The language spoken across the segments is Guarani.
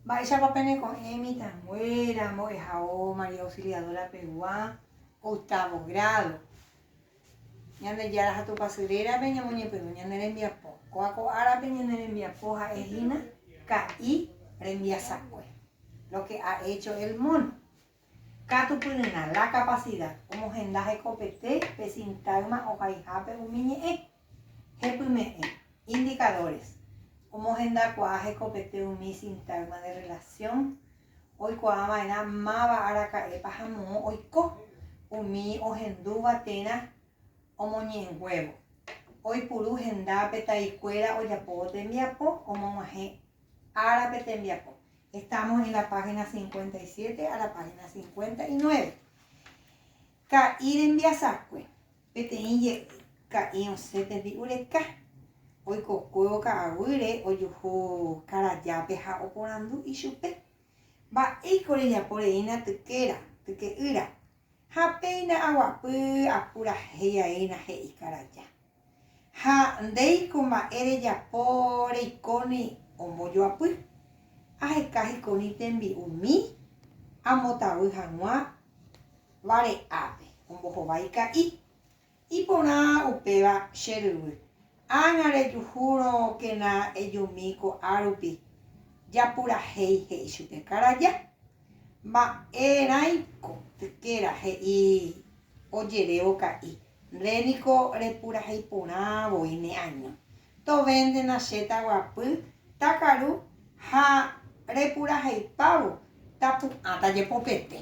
Mba'éichapa peneko'ẽ mitãnguéra mbo'ehao María Auxiliadora pegua octavo grado. Ñandejára ha Tupãsy rérape ñamoñepyrũ ñane rembiapo. Kóa ko árape ñane rembiapo ha'e hína ka'i rembiasakue, lo que ha hecho el mono. Katupyryrã, la capacidad, omohenda hekopete pe sintagma ohaihápe umi ñe'ẽ. Hepyme'ẽ, indicadores, omohendakuaa hekopete umi sintagma de relación, oikuaava'erã máva araka'épa ha moõ oiko umi ohendúva térã omoñe'ẽnguévo. Oipuru hendápe taikuéra ojapóvo tembiapo omog̃uahẽ árape tembiapo. Estamos en la página 57 a la página 59. Ka'i rembiasakue. Peteĩ jey ka'i osẽ tembi'u reka. Oikokuévo ka'aguýre ojuhu karajápe ha oporandu ichupe, Mba'éiko rejapo reína tykéra, tyke'ýra? Ha péina aguapy apurahéi aína he'i karaja. Ha ndéiko mba'e rejapo reikóni ombojoapy, aheka hikóni tembi'umi ambotavy hag̃ua vare'ápe, ombohovái ka'i. Iporã upéva che ryvy. Ág̃a rejuhúrõ kena ejumi ko'árupi japurahéi he'i chupe karaja. Mba'erãiko tykéra he'i ojerévo ka'i. Nde niko repurahéi porã voi ne año. Tovéntena che taguapy takaru ha repuraheipávo tapu'ãta jepopete.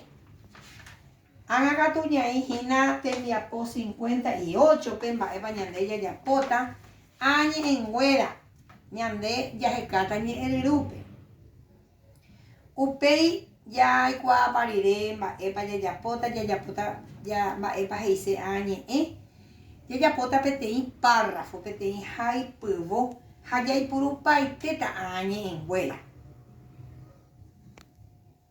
Ág̃a katu ñaĩ hína tembiapo 58-pe mba'épa ñande jajapóta ã ñe'ẽnguéra ñande jahekáta ñe'ẽryrúpe. Upéi jaikuaapa rire mba'épa jajapóta, jajapóta mba'épa he'ise ã ñe'ẽ, jajapóta peteĩ párrafo, peteĩ haipyvo ha jaipurupaitéta ã ñe'ẽnguéra.